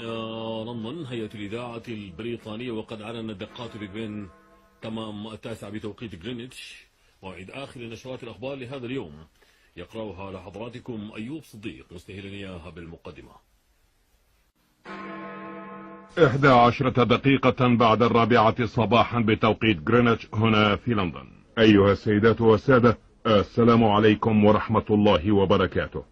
لندن. هيئة الإذاعة البريطانية، وقد أعلن دقات بيج بن تمام 9 بتوقيت جرينتش موعد آخر نشرات الأخبار لهذا اليوم. يقرأها لحضراتكم أيوب صديق، مستهلا إياها بالمقدمة. 11 دقيقة بعد 4 صباحا بتوقيت جرينتش هنا في لندن. أيها السيدات والسادة، السلام عليكم ورحمة الله وبركاته.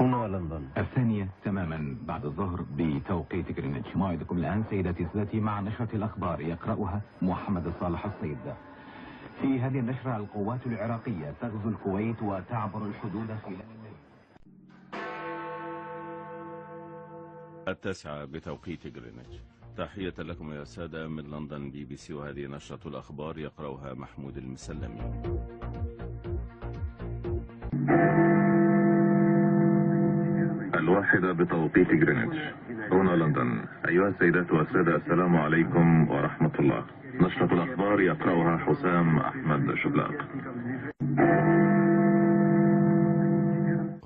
هنا لندن 2:00 تماما بعد الظهر بتوقيت جرينتش. موعدكم الآن سيداتي سادتي مع نشرة الأخبار يقرأها محمد صالح الصيد. في هذه النشرة: القوات العراقية تغزو الكويت وتعبر الحدود خلال الليل. 9 بتوقيت جرينتش. تحية لكم يا سادة من لندن BBC، وهذه نشرة الأخبار يقرأها محمود المسلمي. الواحدة بتوقيت جرينتش هنا لندن. أيها السيدات والسادة، السلام عليكم ورحمة الله. نشرة الأخبار يقرأها حسام أحمد شبلاق.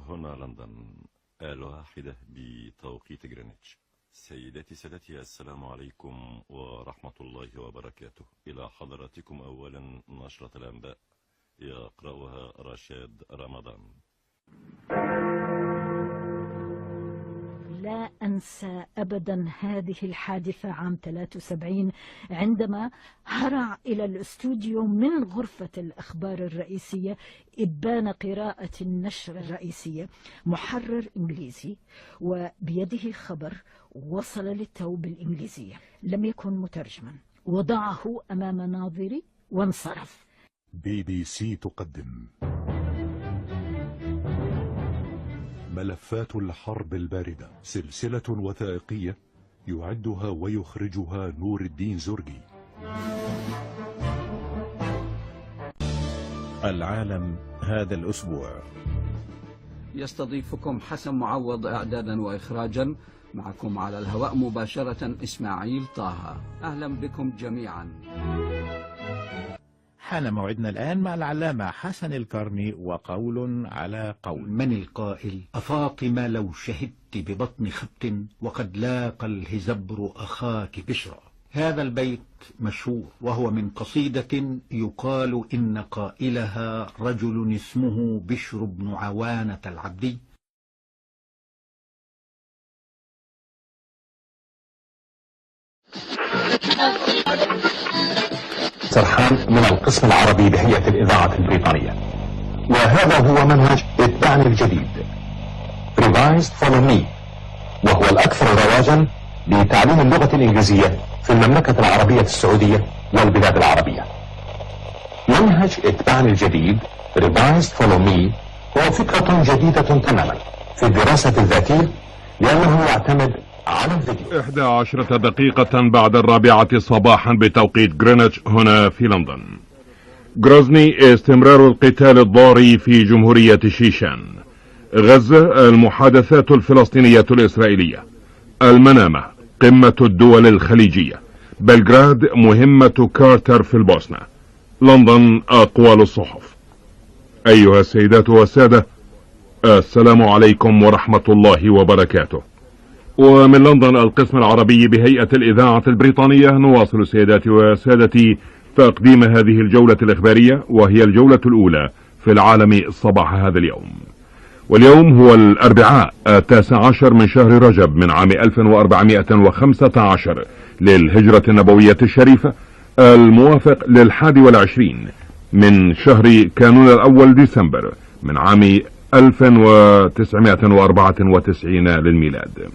هنا لندن 1 بتوقيت جرينتش. سيداتي سادتي، السلام عليكم ورحمة الله وبركاته. إلى حضراتكم أولا نشرة الأنباء يقرأها رشاد رمضان. لا أنسى أبدا هذه الحادثة عام 73 عندما هرع إلى الاستوديو من غرفة الأخبار الرئيسية إبان قراءة النشر الرئيسية محرر إنجليزي وبيده خبر وصل للتو بالإنجليزية، لم يكن مترجما، وضعه أمام ناظري وانصرف. BBC تقدم ملفات الحرب الباردة، سلسلة وثائقية يعدها ويخرجها نور الدين زرقي. العالم هذا الأسبوع. يستضيفكم حسن معوض إعدادا وإخراجا. معكم على الهواء مباشرة إسماعيل طه. أهلا بكم جميعا. حان موعدنا الآن مع العلامة حسن الكرمي وقول على قول. من القائل: أفاطمة لو شهدت ببطن خبت وقد لاقى الهزبر أخاك بشرى. هذا البيت مشهور، وهو من قصيدة يقال إن قائلها رجل اسمه بشر بن عوانة العبدي. سرحان من القسم العربي بهيئة الإذاعة البريطانية، وهذا هو منهج اتبعني الجديد Revised Follow Me، وهو الأكثر رواجا لتعليم اللغة الإنجليزية في المملكة العربية السعودية والبلاد العربية. منهج اتبعني الجديد Revised Follow Me هو فكرة جديدة تماما في الدراسة الذاتية، لأنه يعتمد 11 دقيقة بعد 4 صباحا بتوقيت جرينتش هنا في لندن. غروزني، استمرار القتال الضاري في جمهورية شيشان. غزة، المحادثات الفلسطينية الإسرائيلية. المنامة، قمة الدول الخليجية. بلغراد، مهمة كارتر في البوسنة. لندن، أقوال الصحف. أيها السيدات والسادة، السلام عليكم ورحمة الله وبركاته. ومن لندن القسم العربي بهيئة الإذاعة البريطانية نواصل سيداتي وسادتي تقديم هذه الجولة الإخبارية، وهي الجولة الأولى في العالم صباح هذا اليوم. واليوم هو الأربعاء 19 من شهر رجب من عام 1415 للهجرة النبوية الشريفة، الموافق لل21 من شهر كانون الأول ديسمبر من عام 1994 للميلاد.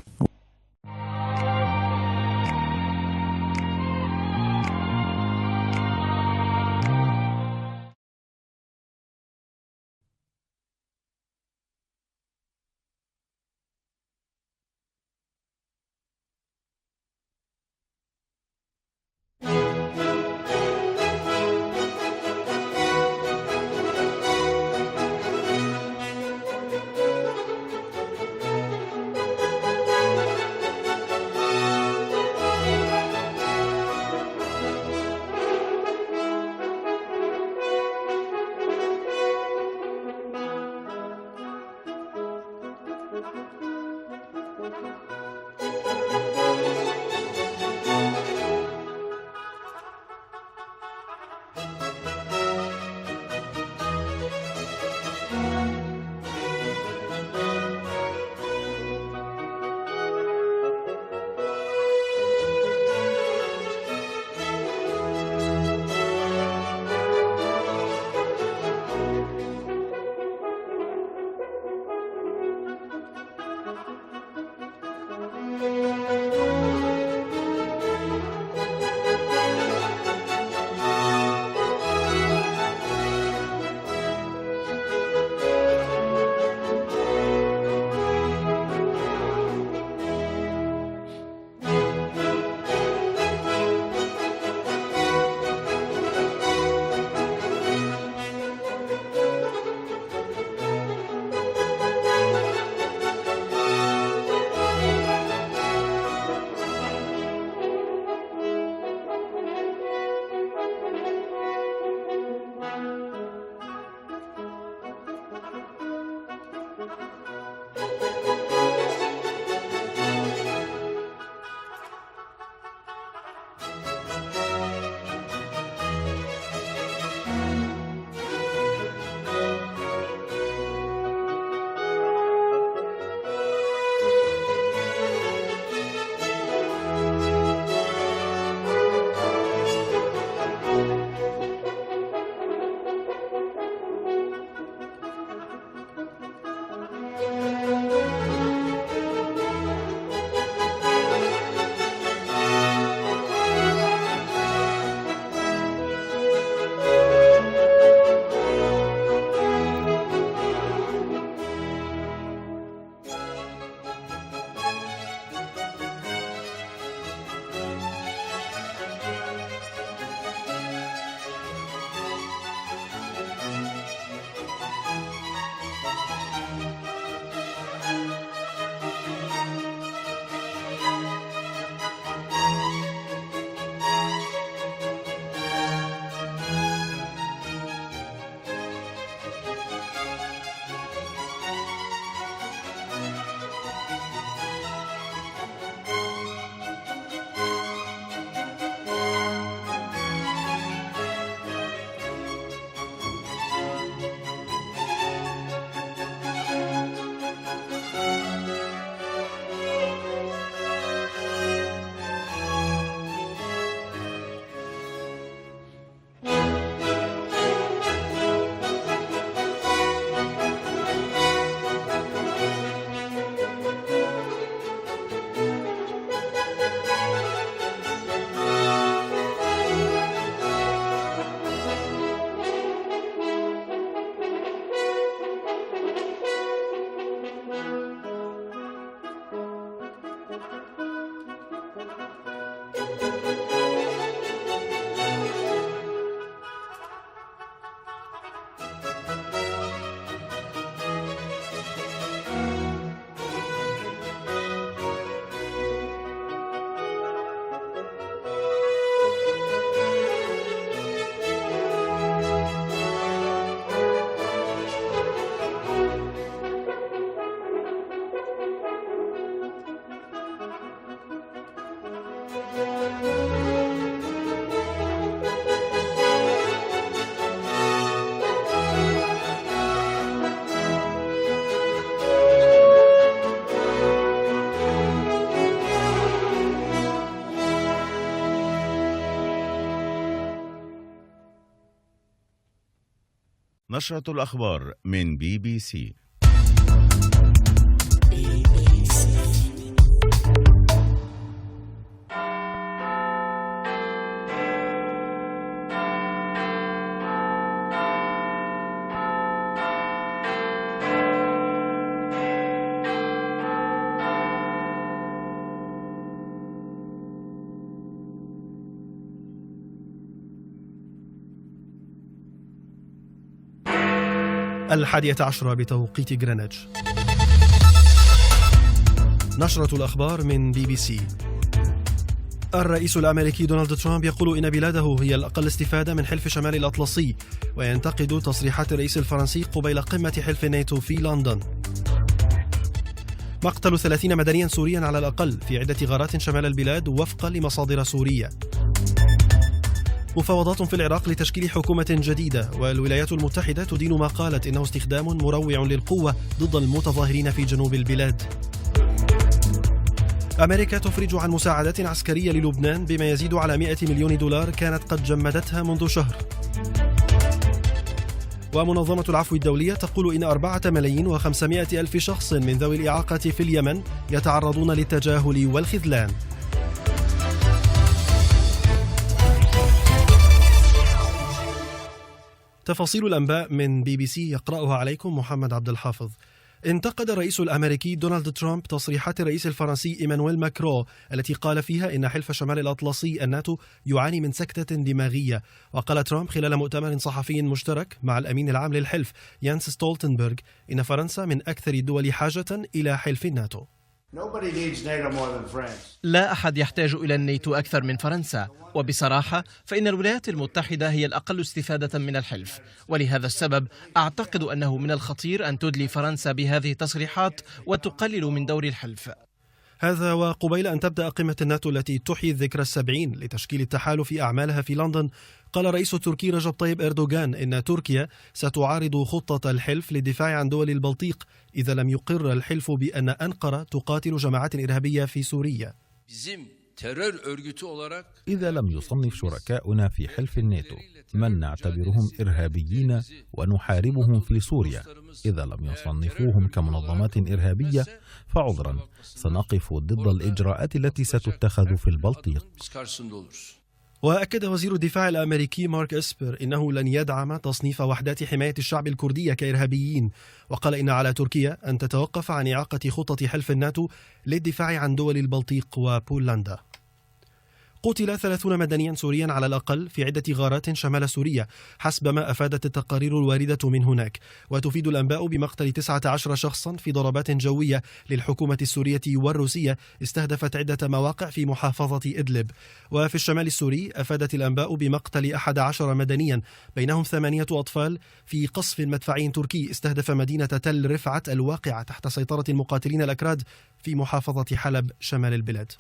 نشرة الأخبار من BBC. الحادية عشرة بتوقيت غرينتش. نشرة الأخبار من BBC. الرئيس الأمريكي دونالد ترامب يقول إن بلاده هي الأقل استفادة من حلف شمال الأطلسي، وينتقد تصريحات الرئيس الفرنسي قبيل قمة حلف الناتو في لندن. مقتل 30 مدنيا سوريا على الأقل في عدة غارات شمال البلاد وفقا لمصادر سورية. مفاوضات في العراق لتشكيل حكومة جديدة، والولايات المتحدة تدين ما قالت إنه استخدام مروع للقوة ضد المتظاهرين في جنوب البلاد. أمريكا تفرج عن مساعدات عسكرية للبنان بما يزيد على 100 مليون دولار كانت قد جمدتها منذ شهر. ومنظمة العفو الدولية تقول إن 4,500,000 شخص من ذوي الإعاقة في اليمن يتعرضون للتجاهل والخذلان. تفاصيل الأنباء من BBC يقرأها عليكم محمد عبد الحافظ. انتقد الرئيس الأمريكي دونالد ترامب تصريحات الرئيس الفرنسي إيمانويل ماكرون التي قال فيها إن حلف شمال الأطلسي الناتو يعاني من سكتة دماغية. وقال ترامب خلال مؤتمر صحفي مشترك مع الأمين العام للحلف يانس ستولتنبرغ إن فرنسا من أكثر الدول حاجة إلى حلف الناتو. لا أحد يحتاج إلى الناتو أكثر من فرنسا، وبصراحة فإن الولايات المتحدة هي الأقل استفادة من الحلف، ولهذا السبب أعتقد أنه من الخطير أن تدلي فرنسا بهذه التصريحات وتقلل من دور الحلف. هذا وقبيل أن تبدأ قمة الناتو التي تحيي الذكرى 70 لتشكيل التحالف أعمالها في لندن، قال الرئيس التركي رجب طيب إردوغان إن تركيا ستعارض خطة الحلف للدفاع عن دول البلطيق إذا لم يقر الحلف بأن أنقرة تقاتل جماعات إرهابية في سوريا. إذا لم يصنف شركاؤنا في حلف الناتو من نعتبرهم إرهابيين ونحاربهم في سوريا، إذا لم يصنفوهم كمنظمات إرهابية فعذرا سنقف ضد الإجراءات التي ستتخذ في البلطيق. وأكد وزير الدفاع الأمريكي مارك إسبر إنه لن يدعم تصنيف وحدات حماية الشعب الكردية كإرهابيين، وقال إن على تركيا أن تتوقف عن إعاقة خطة حلف الناتو للدفاع عن دول البلطيق وبولندا. قتل 30 مدنيا سوريا على الأقل في عدة غارات شمال سوريا حسب ما أفادت التقارير الواردة من هناك، وتفيد الأنباء بمقتل 19 شخصا في ضربات جوية للحكومة السورية والروسية استهدفت عدة مواقع في محافظة إدلب. وفي الشمال السوري أفادت الأنباء بمقتل 11 مدنيا بينهم 8 أطفال في قصف مدفعي تركي استهدف مدينة تل رفعت الواقعة تحت سيطرة المقاتلين الأكراد في محافظة حلب شمال البلاد.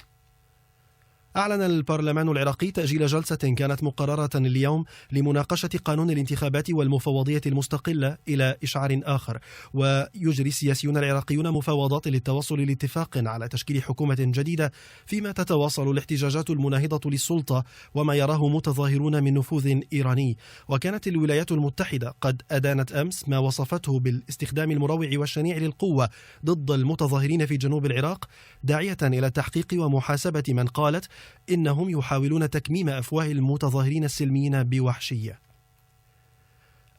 أعلن البرلمان العراقي تأجيل جلسة كانت مقررة اليوم لمناقشة قانون الانتخابات والمفوضية المستقلة إلى إشعار آخر، ويجري السياسيون العراقيون مفاوضات للتوصل لاتفاق على تشكيل حكومة جديدة فيما تتواصل الاحتجاجات المناهضة للسلطة وما يراه متظاهرون من نفوذ إيراني. وكانت الولايات المتحدة قد أدانت أمس ما وصفته بالاستخدام المروع والشنيع للقوة ضد المتظاهرين في جنوب العراق، داعية إلى التحقيق ومحاسبة من قالت إنهم يحاولون تكميم أفواه المتظاهرين السلميين بوحشية.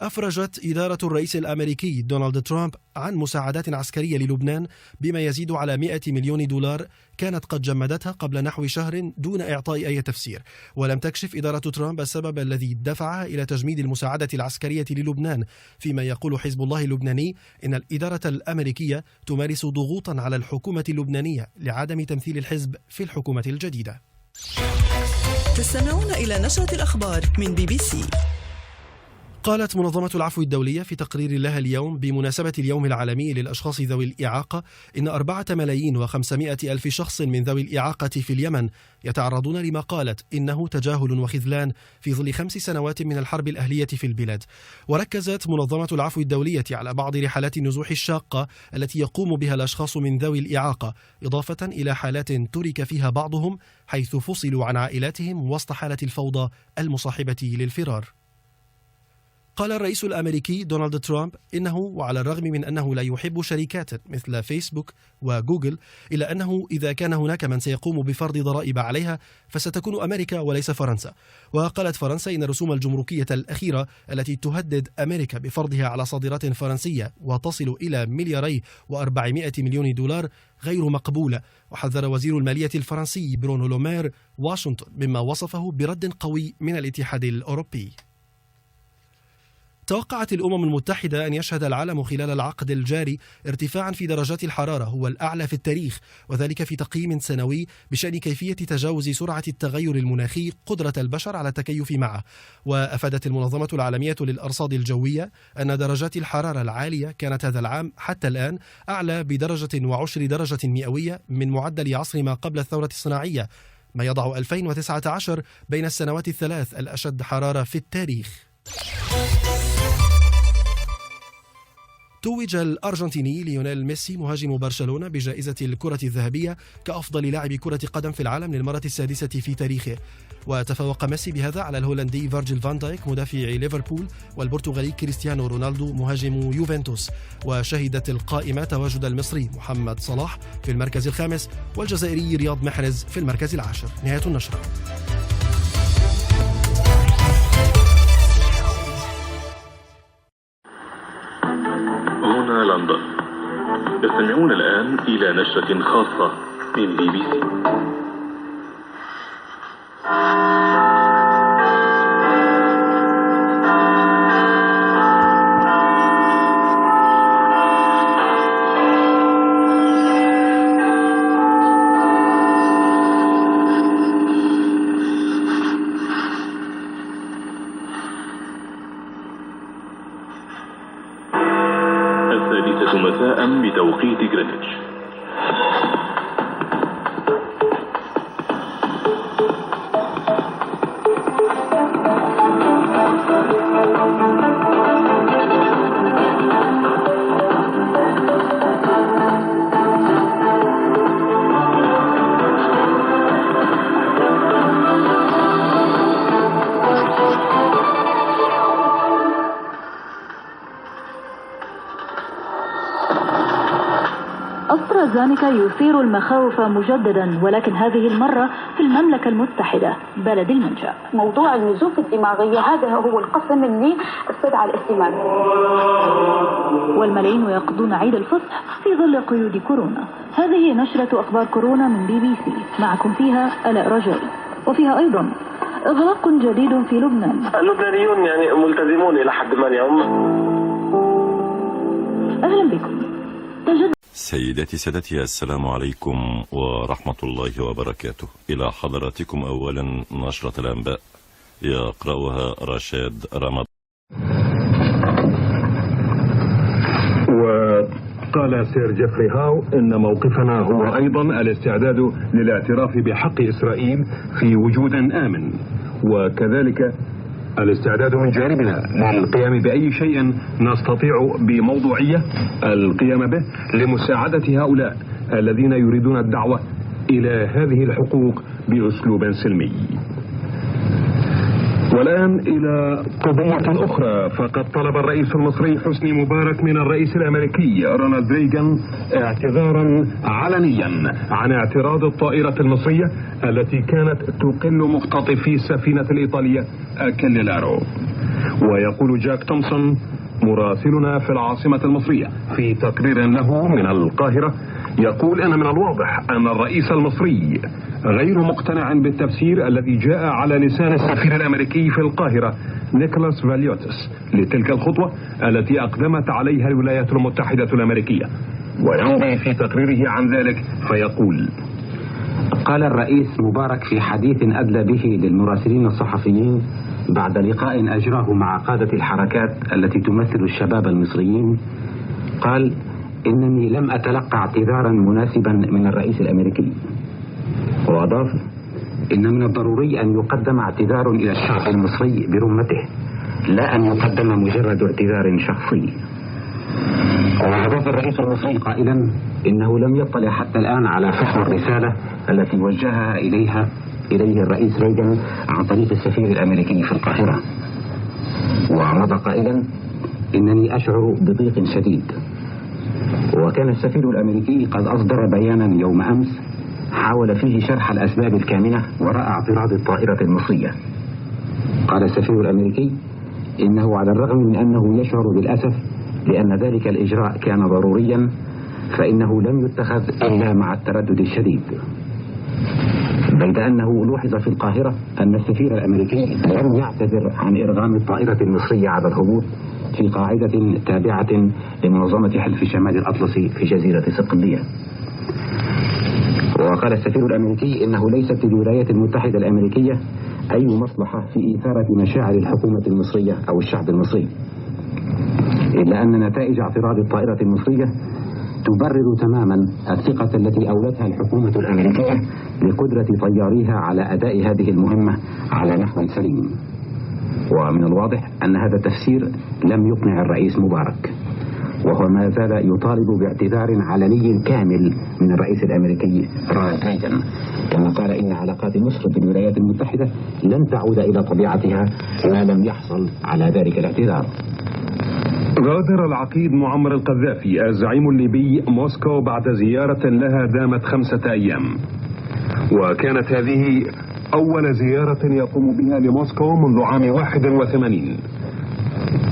أفرجت إدارة الرئيس الأمريكي دونالد ترامب عن مساعدات عسكرية للبنان بما يزيد على 100 مليون دولار كانت قد جمدتها قبل نحو شهر دون إعطاء أي تفسير. ولم تكشف إدارة ترامب السبب الذي دفعها إلى تجميد المساعدة العسكرية للبنان، فيما يقول حزب الله اللبناني إن الإدارة الأمريكية تمارس ضغوطا على الحكومة اللبنانية لعدم تمثيل الحزب في الحكومة الجديدة. تستمعون إلى نشرة الأخبار من BBC. قالت منظمة العفو الدولية في تقرير لها اليوم بمناسبة اليوم العالمي للأشخاص ذوي الإعاقة إن 4,500,000 شخص من ذوي الإعاقة في اليمن يتعرضون لما قالت إنه تجاهل وخذلان في ظل 5 سنوات من الحرب الأهلية في البلاد. وركزت منظمة العفو الدولية على بعض رحلات النزوح الشاقة التي يقوم بها الأشخاص من ذوي الإعاقة، إضافة إلى حالات ترك فيها بعضهم حيث فصلوا عن عائلاتهم وسط حالة الفوضى المصاحبة للفرار. قال الرئيس الأمريكي دونالد ترامب إنه وعلى الرغم من أنه لا يحب شركات مثل فيسبوك وجوجل، إلا أنه إذا كان هناك من سيقوم بفرض ضرائب عليها فستكون أمريكا وليس فرنسا. وقالت فرنسا إن الرسوم الجمركية الأخيرة التي تهدد أمريكا بفرضها على صادرات فرنسية وتصل إلى 2,400,000,000 دولار غير مقبولة. وحذر وزير المالية الفرنسي برونو لومير واشنطن مما وصفه برد قوي من الاتحاد الأوروبي. توقعت الأمم المتحدة أن يشهد العالم خلال العقد الجاري ارتفاعا في درجات الحرارة هو الأعلى في التاريخ، وذلك في تقييم سنوي بشأن كيفية تجاوز سرعة التغير المناخي قدرة البشر على التكيف معه. وأفادت المنظمة العالمية للأرصاد الجوية أن درجات الحرارة العالية كانت هذا العام حتى الآن أعلى ب1.2 درجة مئوية من معدل عصر ما قبل الثورة الصناعية، ما يضع 2019 بين السنوات الثلاث الأشد حرارة في التاريخ. توج الأرجنتيني ليونيل ميسي مهاجم برشلونة بجائزة الكرة الذهبية كأفضل لاعب كرة قدم في العالم للمرة السادسة في تاريخه. وتفوق ميسي بهذا على الهولندي فيرجيل فان دايك مدافع ليفربول والبرتغالي كريستيانو رونالدو مهاجم يوفنتوس. وشهدت القائمة تواجد المصري محمد صلاح في المركز الخامس والجزائري رياض محرز في المركز العاشر. نهاية النشرة. هنا لندن، يستمعون الآن إلى نشرة خاصة من BBC. مساء بتوقيت جرينتش. أسترازينيكا يثير المخاوف مجددا، ولكن هذه المرة في المملكة المتحدة بلد المنشأ. موضوع النزوف الدماغية هذا هو القسم اللي استدعى الاهتمام، والملايين يقضون عيد الفصح في ظل قيود كورونا. هذه نشرة أخبار كورونا من BBC، معكم فيها آلاء رجائي، وفيها أيضا إغلاق جديد في لبنان. اللبنانيون يعني ملتزمون إلى حد ما اليوم. أهلا بكم. سيداتي سادتي، السلام عليكم ورحمة الله وبركاته. إلى حضراتكم أولا نشرة الأنباء يقرأها رشاد رمضان. وقال سير جيفري هاو إن موقفنا هو أيضا الاستعداد للاعتراف بحق إسرائيل في وجود آمن، وكذلك الاستعداد من جانبنا للقيام بأي شيء نستطيع بموضوعية القيام به لمساعدة هؤلاء الذين يريدون الدعوة إلى هذه الحقوق بأسلوب سلمي. والآن إلى قضية أخرى، فقد طلب الرئيس المصري حسني مبارك من الرئيس الأمريكي رونالد ريغان اعتذارا علنيا عن اعتراض الطائرة المصرية التي كانت تقل مختطفي السفينة الإيطالية كاليلارو. ويقول جاك تومسون مراسلنا في العاصمة المصرية في تقرير له من القاهرة، يقول إن من الواضح أن الرئيس المصري غير مقتنع بالتفسير الذي جاء على لسان السفير الأمريكي في القاهرة نيكولاس فاليوتس لتلك الخطوة التي أقدمت عليها الولايات المتحدة الأمريكية. ويمضي في تقريره عن ذلك فيقول: قال الرئيس مبارك في حديث أدلى به للمراسلين الصحفيين بعد لقاء أجراه مع قادة الحركات التي تمثل الشباب المصريين، قال: إنني لم أتلقى اعتذارا مناسبا من الرئيس الأمريكي. وأضاف: إن من الضروري أن يقدم اعتذار إلى الشعب المصري برمته، لا أن يقدم مجرد اعتذار شخصي. وأضاف الرئيس المصري قائلا: إنه لم يطلع حتى الآن على فحم الرسالة التي وجهها إليه الرئيس ريغان عن طريق السفير الأمريكي في القاهرة. ومضى قائلا: إنني أشعر بضيق شديد. وكان السفير الأمريكي قد أصدر بيانا يوم أمس حاول فيه شرح الأسباب الكامنة وراء اعتراض الطائرة المصرية. قال السفير الأمريكي إنه على الرغم من أنه يشعر بالأسف لأن ذلك الإجراء كان ضروريا، فإنه لم يتخذ إلا مع التردد الشديد. بيد أنه لوحظ في القاهرة أن السفير الأمريكي لم يعتذر عن إرغام الطائرة المصرية على الهبوط في قاعدة تابعة لمنظمة حلف شمال الأطلسي في جزيرة صقلية. وقال السفير الأمريكي إنه ليست للولايات المتحدة الأمريكية أي مصلحة في إثارة مشاعر الحكومة المصرية أو الشعب المصري، إلا أن نتائج اعتراض الطائرة المصرية تبرر تماما الثقة التي أولتها الحكومة الأمريكية لقدرة طياريها على أداء هذه المهمة على نحو سليم. ومن الواضح أن هذا التفسير لم يقنع الرئيس مبارك، وهو ما زال يطالب باعتذار علني كامل من الرئيس الأمريكي رونالد ريغان، كما قال إن علاقات مصر بالولايات المتحدة لن تعود إلى طبيعتها ما لم يحصل على ذلك الاعتذار. غادر العقيد معمر القذافي الزعيم الليبي موسكو بعد زيارة لها دامت 5 أيام، وكانت هذه أول زيارة يقوم بها لموسكو منذ عام 81.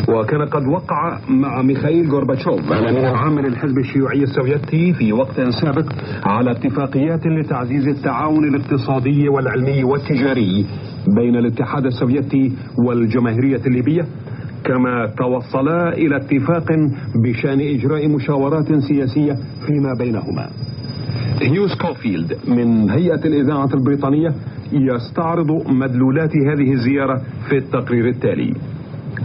وكان قد وقع مع ميخائيل غورباتشوف الأمين العام للحزب الشيوعي السوفيتي في وقت سابق على اتفاقيات لتعزيز التعاون الاقتصادي والعلمي والتجاري بين الاتحاد السوفيتي والجماهيرية الليبية، كما توصلا إلى اتفاق بشأن إجراء مشاورات سياسية فيما بينهما. هيو سكوفيلد من هيئة الإذاعة البريطانية يستعرض مدلولات هذه الزيارة في التقرير التالي.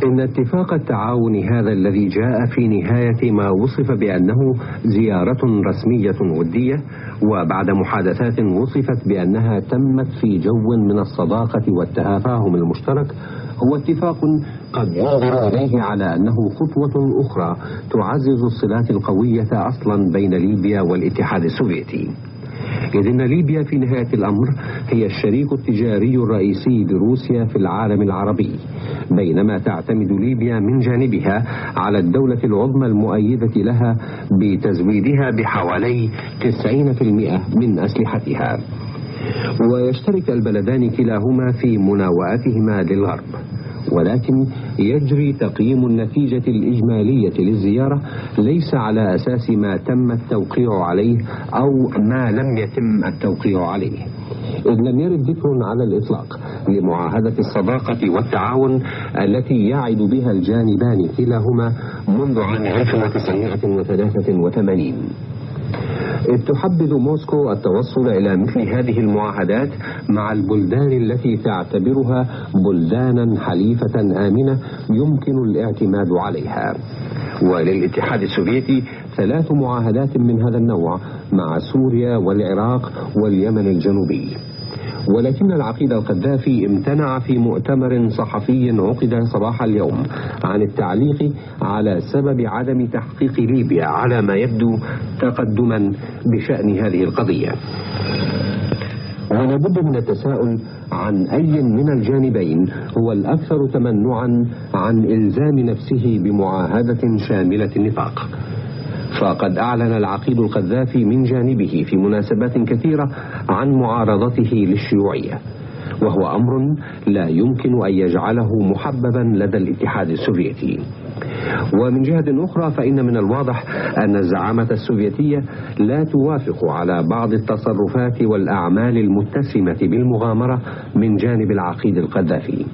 إن اتفاق التعاون هذا الذي جاء في نهاية ما وصف بأنه زيارة رسمية ودية، وبعد محادثات وصفت بأنها تمت في جو من الصداقة والتفاهم المشترك، هو اتفاق قد ينظر إليه على أنه خطوة أخرى تعزز الصلات القوية أصلا بين ليبيا والاتحاد السوفيتي، إذ أن ليبيا في نهاية الأمر هي الشريك التجاري الرئيسي لروسيا في العالم العربي، بينما تعتمد ليبيا من جانبها على الدولة العظمى المؤيدة لها بتزويدها بحوالي 90% من أسلحتها. ويشترك البلدان كلاهما في مناوئتهما للغرب، ولكن يجري تقييم النتيجة الإجمالية للزيارة ليس على أساس ما تم التوقيع عليه أو ما لم يتم التوقيع عليه، إذ لم يرد ذكر على الإطلاق لمعاهدة الصداقة والتعاون التي يعد بها الجانبان كلاهما منذ عام 1983. إذ تحبذ موسكو التوصل إلى مثل هذه المعاهدات مع البلدان التي تعتبرها بلدانا حليفة آمنة يمكن الاعتماد عليها. وللاتحاد السوفيتي 3 معاهدات من هذا النوع مع سوريا والعراق واليمن الجنوبي. ولكن العقيد القذافي امتنع في مؤتمر صحفي عقد صباح اليوم عن التعليق على سبب عدم تحقيق ليبيا على ما يبدو تقدما بشأن هذه القضية. ولا بد من التساؤل عن أي من الجانبين هو الأكثر تمنعا عن إلزام نفسه بمعاهدة شاملة النطاق. فقد أعلن العقيد القذافي من جانبه في مناسبات كثيرة عن معارضته للشيوعية، وهو أمر لا يمكن أن يجعله محببا لدى الاتحاد السوفيتي. ومن جهة أخرى فإن من الواضح أن الزعامة السوفيتية لا توافق على بعض التصرفات والأعمال المتسمة بالمغامرة من جانب العقيد القذافي.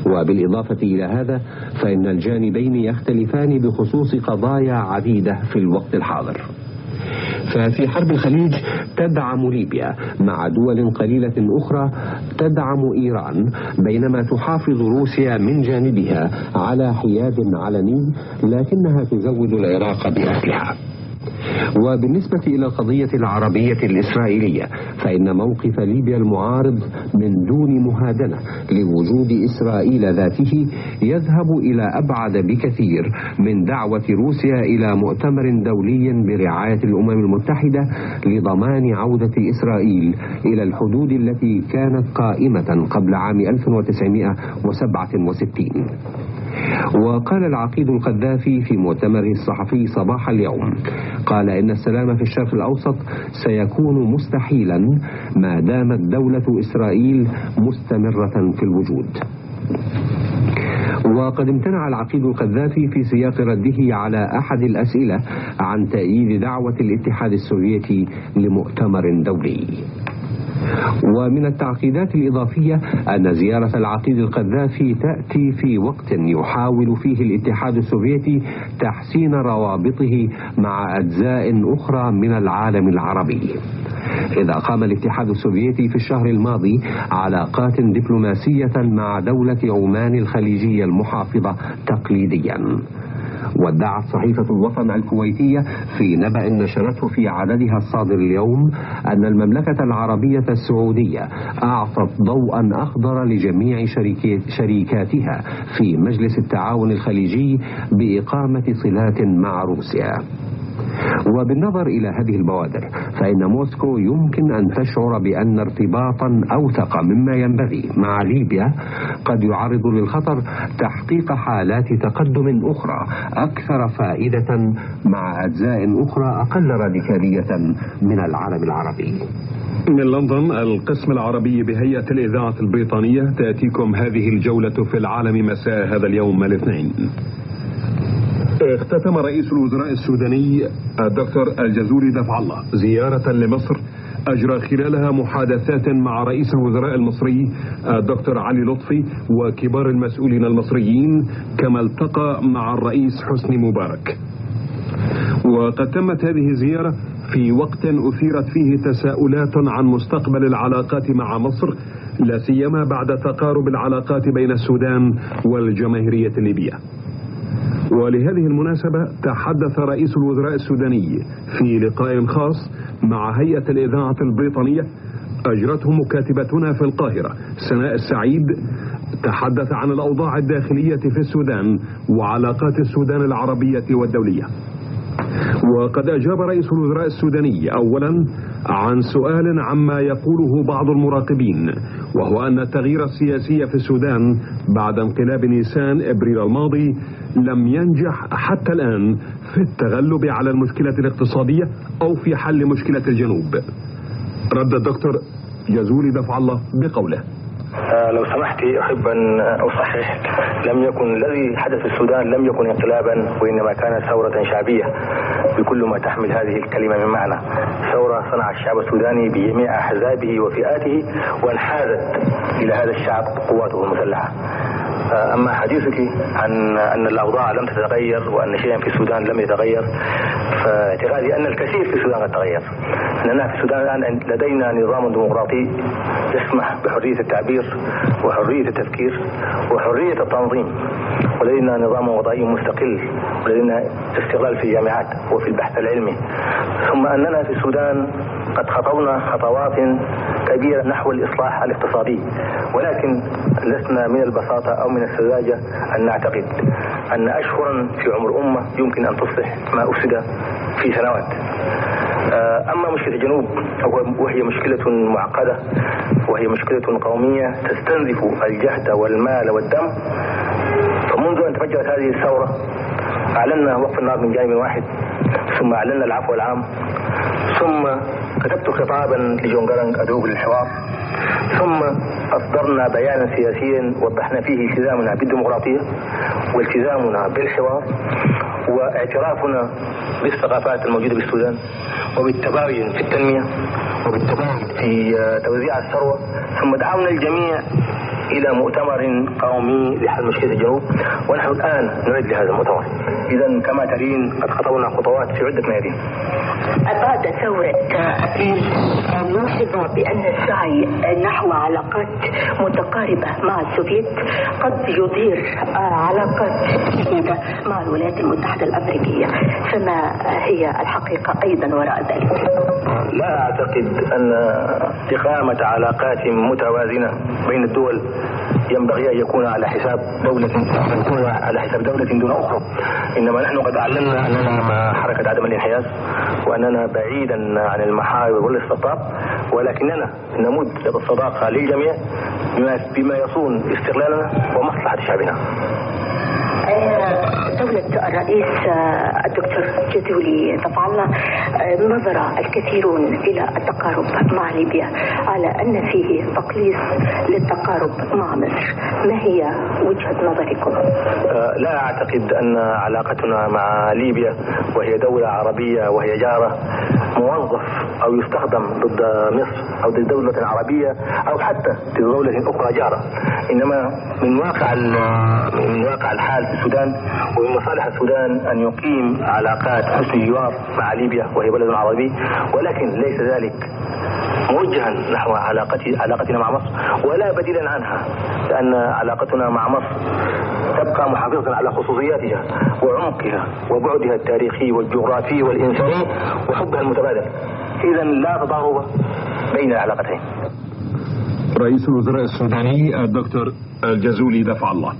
وبالإضافة إلى هذا فإن الجانبين يختلفان بخصوص قضايا عديدة في الوقت الحاضر. ففي حرب الخليج تدعم ليبيا مع دول قليلة أخرى تدعم إيران، بينما تحافظ روسيا من جانبها على حياد علني لكنها تزود العراق بأسلحة. وبالنسبة إلى القضية العربية الإسرائيلية فإن موقف ليبيا المعارض من دون مهادنة لوجود إسرائيل ذاته يذهب إلى أبعد بكثير من دعوة روسيا إلى مؤتمر دولي برعاية الأمم المتحدة لضمان عودة إسرائيل إلى الحدود التي كانت قائمة قبل عام 1967. وقال العقيد القذافي في مؤتمره الصحفي صباح اليوم، قال إن السلام في الشرق الأوسط سيكون مستحيلا ما دامت دولة إسرائيل مستمرة في الوجود. وقد امتنع العقيد القذافي في سياق رده على أحد الأسئلة عن تأييد دعوة الاتحاد السوفيتي لمؤتمر دولي. ومن التعقيدات الإضافية أن زيارة العقيد القذافي تأتي في وقت يحاول فيه الاتحاد السوفيتي تحسين روابطه مع أجزاء أخرى من العالم العربي. إذا قام الاتحاد السوفيتي في الشهر الماضي علاقات دبلوماسية مع دولة عمان الخليجية المحافظة تقليديا. وادعت صحيفة الوطن الكويتية في نبأ نشرته في عددها الصادر اليوم أن المملكة العربية السعودية أعطت ضوءا أخضر لجميع شركاتها في مجلس التعاون الخليجي بإقامة صلات مع روسيا. وبالنظر إلى هذه البوادر فإن موسكو يمكن أن تشعر بأن ارتباطا أوثق مما ينبغي مع ليبيا قد يعرض للخطر تحقيق حالات تقدم أخرى أكثر فائدة مع أجزاء أخرى أقل راديكالية من العالم العربي. من لندن القسم العربي بهيئة الإذاعة البريطانية تأتيكم هذه الجولة في العالم مساء هذا اليوم الاثنين. اختتم رئيس الوزراء السوداني الدكتور الجزوري دفع الله زيارة لمصر أجرى خلالها محادثات مع رئيس الوزراء المصري الدكتور علي لطفي وكبار المسؤولين المصريين، كما التقى مع الرئيس حسني مبارك. وقد تمت هذه الزيارة في وقت أثيرت فيه تساؤلات عن مستقبل العلاقات مع مصر، لا سيما بعد تقارب العلاقات بين السودان والجماهيرية الليبية. ولهذه المناسبة تحدث رئيس الوزراء السوداني في لقاء خاص مع هيئة الإذاعة البريطانية أجرته مكاتبتنا في القاهرة سناء السعيد. تحدث عن الأوضاع الداخلية في السودان وعلاقات السودان العربية والدولية. وقد أجاب رئيس الوزراء السوداني أولا عن سؤال عما يقوله بعض المراقبين، وهو أن التغيير السياسي في السودان بعد انقلاب نيسان إبريل الماضي لم ينجح حتى الآن في التغلب على المشكلة الاقتصادية أو في حل مشكلة الجنوب. رد الدكتور جزوري دفع الله بقوله: لو سمحتي أحب أن أصحح، لم يكن الذي حدث في السودان لم يكن انقلابا، وإنما كانت ثورة شعبية بكل ما تحمل هذه الكلمة من معنى. ثورة صنع الشعب السوداني بجميع أحزابه وفئاته، وانحازت إلى هذا الشعب قواته المسلحة. أما حديثك عن أن الأوضاع لم تتغير وأن شيئا في السودان لم يتغير، فاعتقادي أن الكثير في السودان قد تغير. أننا في السودان الآن لدينا نظام ديمقراطي يسمح بحرية التعبير وحرية التفكير وحرية التنظيم، ولدينا نظام وضعي مستقل، ولدينا استقلال في الجامعات وفي البحث العلمي. ثم أننا في السودان قد خطونا خطوات كبيرة نحو الإصلاح الاقتصادي، ولكن لسنا من البساطة أو من السذاجة أن نعتقد أن أشهرا في عمر أمة يمكن أن تصلح ما أفسد في سنوات. أما مشكلة الجنوب وهي مشكلة معقدة، وهي مشكلة قومية تستنزف الجهد والمال والدم. فمنذ أن تفجرت هذه الثورة أعلنا وقف النار من جانب واحد، ثم أعلنا العفو العام، ثم كتبت خطابا لجون جرانج أدعوه للحوار، ثم أصدرنا بيانا سياسيا وضحنا فيه التزامنا بالديمقراطية والتزامنا بالحوار واعترافنا بالثقافات الموجودة بالسودان وبالتباين في التنمية وبالتباين في توزيع الثروة. ثم دعونا الجميع إلى مؤتمر قومي لحل مشكلة الجنوب، ونحن الآن نعد لهذا المؤتمر. إذا كما ترين قد خطونا خطوات في عدة ميادين. بعد ثورة أبريل نلاحظ بأن السعي نحو علاقات متقاربة مع السوفيت قد يظهر علاقات جديدة مع الولايات المتحدة الأمريكية، فما هي الحقيقة أيضا وراء ذلك؟ لا أعتقد أن إقامة علاقات متوازنة بين الدول ينبغي أن يكون على حساب دولة دون أخرى. إنما نحن قد أعلنا أننا مع حركة عدم الانحياز وأننا بعيدا عن المحاور والاستقطاب، ولكننا نمد بالصداقة للجميع بما يصون استقلالنا ومصلحة شعبنا. دولة الرئيس الدكتور جدولي طبعا نظر الكثيرون إلى التقارب مع ليبيا على أن فيه تقليص للتقارب مع مصر، ما هي وجهة نظركم؟ لا أعتقد أن علاقتنا مع ليبيا وهي دولة عربية وهي جارة موظف أو يستخدم ضد مصر أو ضد دولة عربية أو حتى ضد دولة أخرى جارة، إنما من واقع الحال في السودان ومن مصالح السودان أن يقيم علاقات حسن جوار مع ليبيا وهي بلد عربي، ولكن ليس ذلك موجها نحو علاقتنا مع مصر ولا بديلا عنها، لأن علاقتنا مع مصر تبقى محافظة على خصوصياتها وعمقها وبعدها التاريخي والجغرافي والإنساني وحبها المتبادل. إذا لا تضارب بين العلاقتين. رئيس الوزراء السوداني الدكتور الجزولي دفع الله.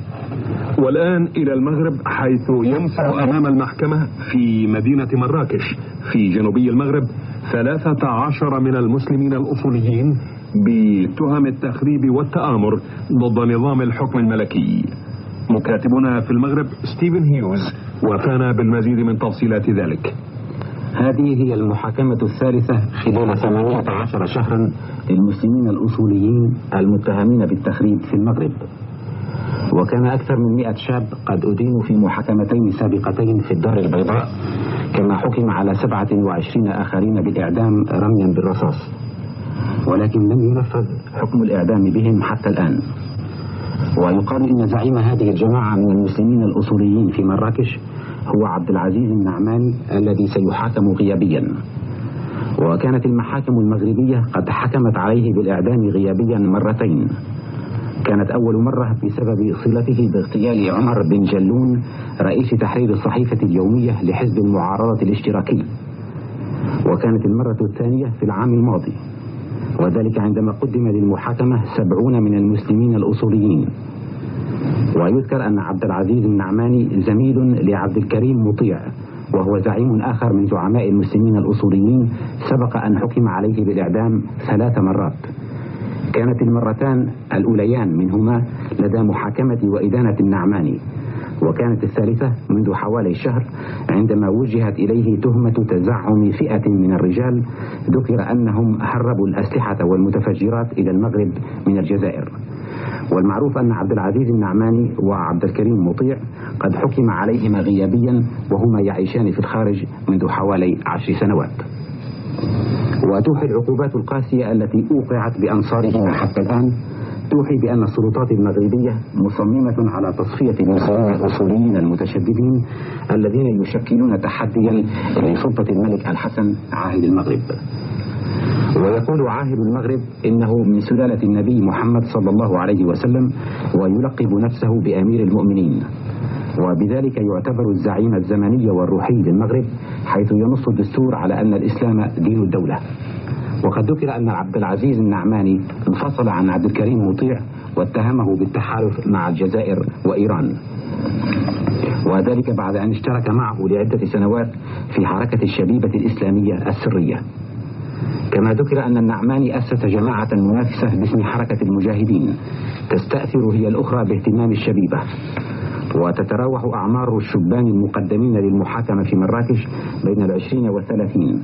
والآن إلى المغرب، حيث ينفع أمام المحكمة في مدينة مراكش في جنوبي المغرب 13 من المسلمين الأصوليين بتهم التخريب والتآمر ضد نظام الحكم الملكي. مكاتبنا في المغرب ستيفن هيوز وفانا بالمزيد من تفصيلات ذلك. هذه هي المحاكمة الثالثة خلال 18 شهرا للمسلمين الأصوليين المتهمين بالتخريب في المغرب، وكان أكثر من 100 شاب قد أدينوا في محاكمتين سابقتين في الدار البيضاء، كما حكم على 27 آخرين بالإعدام رميا بالرصاص، ولكن لم ينفذ حكم الإعدام بهم حتى الآن. ويقال إن زعيم هذه الجماعة من المسلمين الأصوليين في مراكش هو عبد العزيز النعماني الذي سيحاكم غيابيا. وكانت المحاكم المغربية قد حكمت عليه بالإعدام غيابيا مرتين. كانت أول مرة بسبب صلته باغتيال عمر بن جلون رئيس تحرير الصحيفة اليومية لحزب المعارضة الاشتراكي، وكانت المرة الثانية في العام الماضي، وذلك عندما قدم للمحاكمة 70 من المسلمين الأصوليين. ويذكر أن عبد العزيز النعماني زميل لعبد الكريم مطيع، وهو زعيم آخر من زعماء المسلمين الأصوليين سبق أن حكم عليه بالإعدام 3 مرات. كانت المرتان الأوليان منهما لدى محاكمة وإدانة النعماني، وكانت الثالثة منذ حوالي شهر عندما وجهت إليه تهمة تزعم فئة من الرجال ذكر أنهم هربوا الأسلحة والمتفجرات إلى المغرب من الجزائر. والمعروف أن عبد العزيز النعماني وعبد الكريم مطيع قد حكم عليهما غيابيا وهما يعيشان في الخارج منذ حوالي 10 سنوات. وتوحي العقوبات القاسية التي أوقعت بأنصارهما حتى الآن توحي بأن السلطات المغربية مصممة على تصفية المسلمين الأصوليين المتشددين الذين يشكلون تحديا لسلطة الملك الحسن عاهل المغرب. ويقول عاهل المغرب إنه من سلالة النبي محمد صلى الله عليه وسلم، ويلقب نفسه بأمير المؤمنين، وبذلك يعتبر الزعيم الزمني والروحي للمغرب، حيث ينص الدستور على أن الإسلام دين الدولة. وقد ذكر أن عبد العزيز النعماني انفصل عن عبد الكريم مطيع واتهمه بالتحالف مع الجزائر وإيران، وذلك بعد أن اشترك معه لعدة سنوات في حركة الشبيبة الإسلامية السرية. كما ذكر أن النعماني أسس جماعة منافسة باسم حركة المجاهدين تستأثر هي الأخرى باهتمام الشبيبة، وتتراوح أعمار الشبان المقدمين للمحاكمة في مراكش بين 20 و30،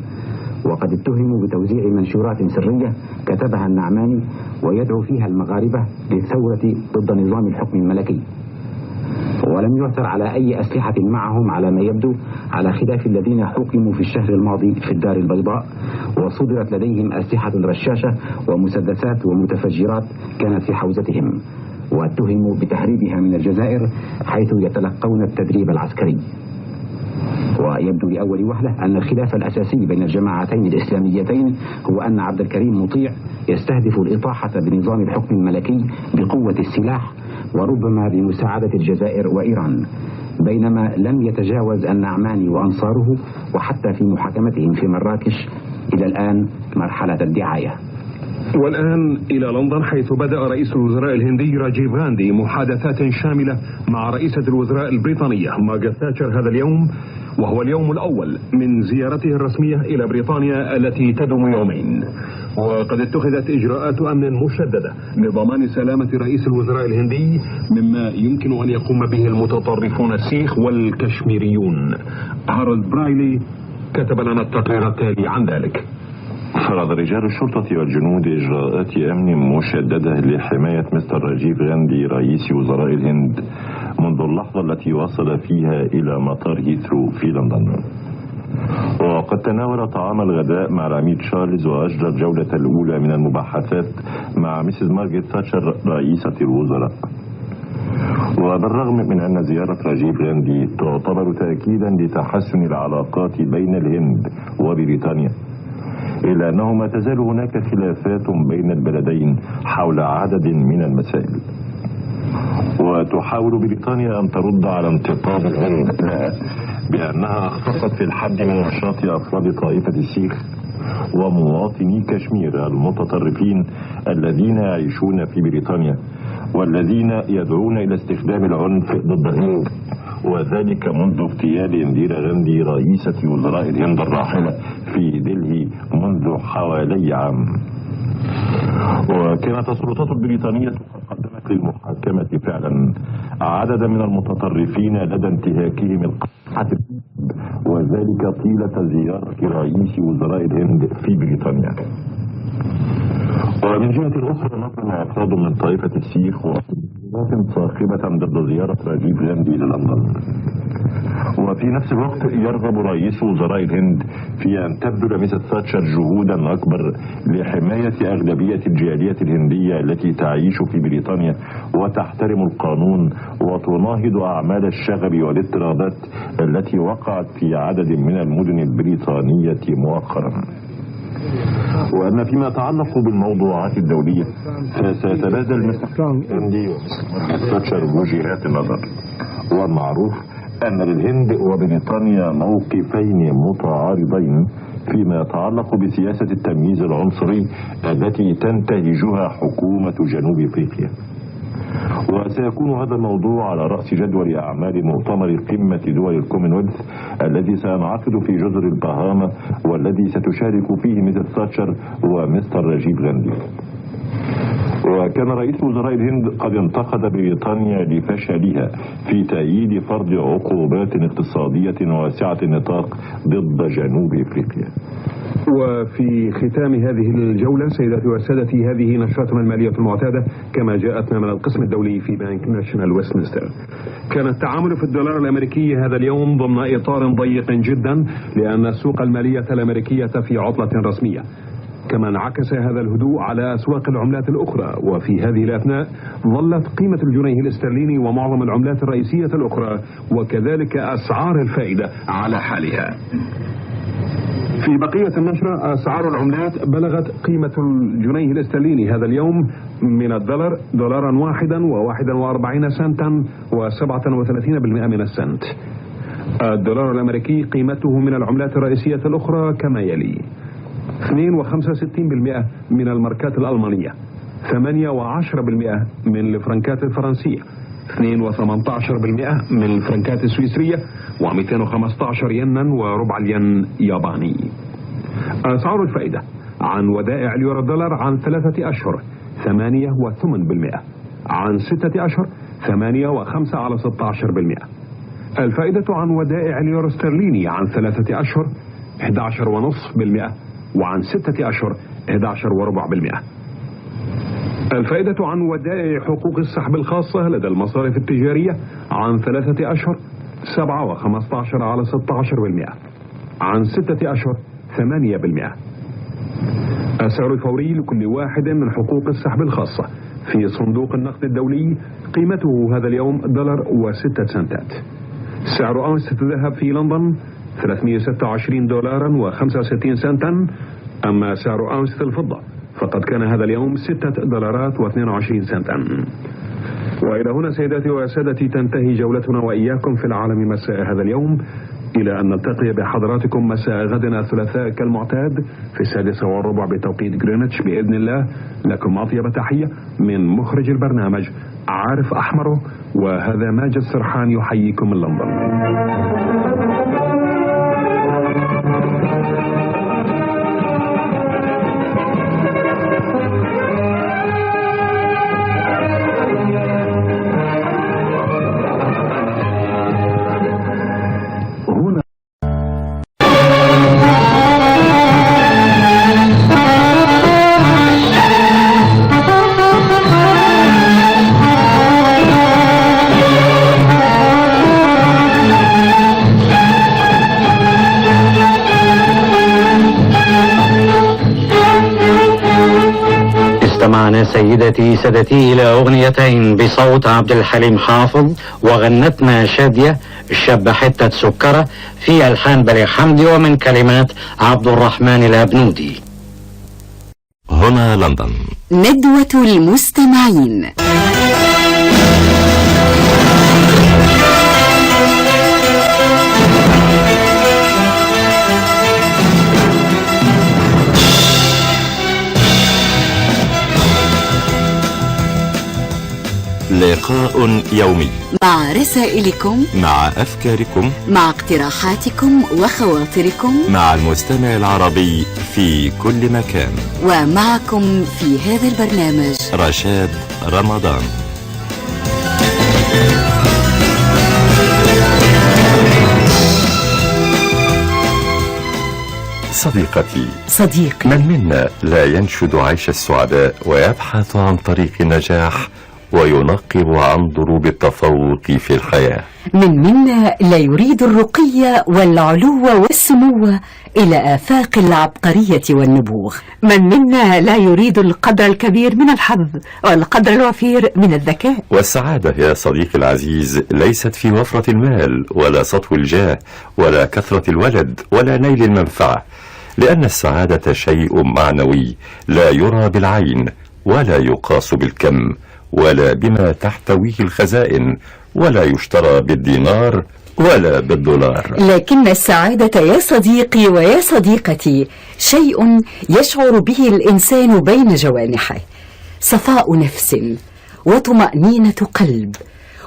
وقد اتهموا بتوزيع منشورات سرية كتبها النعماني ويدعو فيها المغاربة للثورة ضد نظام الحكم الملكي. ولم يعثر على أي أسلحة معهم على ما يبدو، على خلاف الذين حكموا في الشهر الماضي في الدار البيضاء وصدرت لديهم أسلحة رشاشة ومسدسات ومتفجرات كانت في حوزتهم، واتهموا بتهريبها من الجزائر حيث يتلقون التدريب العسكري. ويبدو لأول وهلة أن الخلاف الأساسي بين الجماعتين الإسلاميتين هو أن عبد الكريم مطيع يستهدف الإطاحة بنظام الحكم الملكي بقوة السلاح وربما بمساعدة الجزائر وإيران، بينما لم يتجاوز النعماني وأنصاره وحتى في محاكمتهم في مراكش إلى الآن مرحلة الدعاية. والآن إلى لندن، حيث بدأ رئيس الوزراء الهندي راجيف غاندي محادثات شاملة مع رئيسة الوزراء البريطانية مارغريت تاتشر هذا اليوم، وهو اليوم الأول من زيارته الرسمية إلى بريطانيا التي تدوم يومين. وقد اتخذت إجراءات أمن مشددة لضمان سلامة رئيس الوزراء الهندي مما يمكن أن يقوم به المتطرفون السيخ والكشميريون. هارولد برايلي كتب لنا التقرير التالي عن ذلك. فرض رجال الشرطة والجنود إجراءات أمن مشددة لحماية مستر راجيف غاندي رئيس وزراء الهند منذ اللحظة التي وصل فيها إلى مطار هيثرو في لندن. وقد تناول طعام الغداء مع العميد تشارلز وأجرى الجولة الأولى من المباحثات مع مسز مارغريت تاتشر رئيسة الوزراء. وبالرغم من أن زيارة راجيف غاندي تعتبر تأكيدا لتحسن العلاقات بين الهند وبريطانيا، إلا أنه ما تزال هناك خلافات بين البلدين حول عدد من المسائل. وتحاول بريطانيا أن ترد على انتقاد الهند بأنها أخطأت في الحد من نشاط أفراد طائفة السيخ ومواطني كشمير المتطرفين الذين يعيشون في بريطانيا والذين يدعون إلى استخدام العنف ضد الهند، وذلك منذ اغتيال انديرا غاندي رئيسة وزراء الهند الراحلة في دلهي منذ حوالي عام. وكانت السلطات البريطانية قدمت للمحاكمة فعلا عددا من المتطرفين لدى انتهاكهم القاعة، وذلك طيلة زيارة رئيس وزراء الهند في بريطانيا. ومن جهة أخرى نظم أفراد من طائفة السيخ وحكومات صاخبة ضد زيارة راجيف غاندي إلى لندن. وفي نفس الوقت يرغب رئيس وزراء الهند في أن تبذل مسز تاتشر جهودا أكبر لحماية أغلبية الجالية الهندية التي تعيش في بريطانيا وتحترم القانون وتناهض أعمال الشغب والاضطرابات التي وقعت في عدد من المدن البريطانية مؤخرا. وأن فيما يتعلق بالموضوعات الدولية فسيتبادل مسز غاندي ومسز تاتشر وجهات النظر. والمعروف أن للهند وبريطانيا موقفين متعارضين فيما يتعلق بسياسة التمييز العنصري التي تنتهجها حكومة جنوب أفريقيا. وسيكون هذا الموضوع على رأس جدول أعمال مؤتمر قمة دول الكومنولث الذي سينعقد في جزر البهاما والذي ستشارك فيه مسز تاتشر ومستر راجيف غاندي. وكان رئيس وزراء الهند قد انتقد بريطانيا لفشلها في تأييد فرض عقوبات اقتصادية واسعة النطاق ضد جنوب أفريقيا. وفي ختام هذه الجولة سيداتي وسادتي، هذه نشرتنا المالية المعتادة كما جاءتنا من القسم الدولي في بنك ناشونال ويستمنستر. كان التعامل في الدولار الأمريكي هذا اليوم ضمن إطار ضيق جدا لأن السوق المالية الأمريكية في عطلة رسمية، كما انعكس هذا الهدوء على أسواق العملات الأخرى. وفي هذه الأثناء ظلت قيمة الجنيه الاسترليني ومعظم العملات الرئيسية الأخرى وكذلك أسعار الفائدة على حالها. في بقية النشرة أسعار العملات بلغت قيمة الجنيه الاسترليني هذا اليوم من الدولار دولارا واحدا و41 سنتا و37% من السنت. الدولار الأمريكي قيمته من العملات الرئيسية الأخرى كما يلي: 2.65% من الماركات الألمانية، 8.10% من الفرنكات الفرنسية، 2.18% من الفرنكات السويسرية، و215 ينا وربع الين ياباني. أسعار الفائدة عن ودائع اليورو دولار عن 3 أشهر 8.8%، عن 6 أشهر 8.5%. الفائدة عن ودائع اليورو استرليني عن 3 أشهر 11.5%، وعن 6 أشهر 11.4%. الفائدة عن ودائع حقوق السحب الخاصة لدى المصارف التجارية عن 3 أشهر 7.15 على 16%، عن 6 أشهر 8%. السعر الفوري لكل واحد من حقوق السحب الخاصة في صندوق النقد الدولي قيمته هذا اليوم $1.06. سعر أونصة الذهب في لندن $326.65. أما سعر أونصة الفضة فقد كان هذا اليوم $6.22. وإلى هنا سيداتي وسادتي تنتهي جولتنا وإياكم في العالم مساء هذا اليوم، إلى أن نلتقي بحضراتكم مساء غدنا الثلاثاء كالمعتاد في 6:15 بتوقيت جرينتش بإذن الله. لكم أطيب تحية من مخرج البرنامج عارف أحمره، وهذا ماجد سرحان يحييكم من لندن. استمعنا سيدتي سادتي إلى أغنيتين بصوت عبد الحليم حافظ، وغنتنا شادية الشابة حتة سكرة في ألحان بليغ حمدي ومن كلمات عبد الرحمن الأبنودي. هنا لندن، ندوة المستمعين. لقاء يومي مع رسائلكم، مع أفكاركم، مع اقتراحاتكم وخواطركم، مع المستمع العربي في كل مكان. ومعكم في هذا البرنامج رشاد رمضان. صديقي، من منا لا ينشد عيش السعداء ويبحث عن طريق النجاح وينقب عن ضروب التفوق في الحياة؟ من منا لا يريد الرقي والعلو والسمو إلى آفاق العبقرية والنبوغ. من منا لا يريد القدر الكبير من الحظ والقدر الوفير من الذكاء. والسعادة يا صديقي العزيز ليست في وفرة المال ولا سطو الجاه ولا كثرة الولد ولا نيل المنفعة، لأن السعادة شيء معنوي لا يرى بالعين ولا يقاس بالكم ولا بما تحتويه الخزائن، ولا يشترى بالدينار ولا بالدولار. لكن السعادة يا صديقي ويا صديقتي شيء يشعر به الإنسان بين جوانحه، صفاء نفس وطمأنينة قلب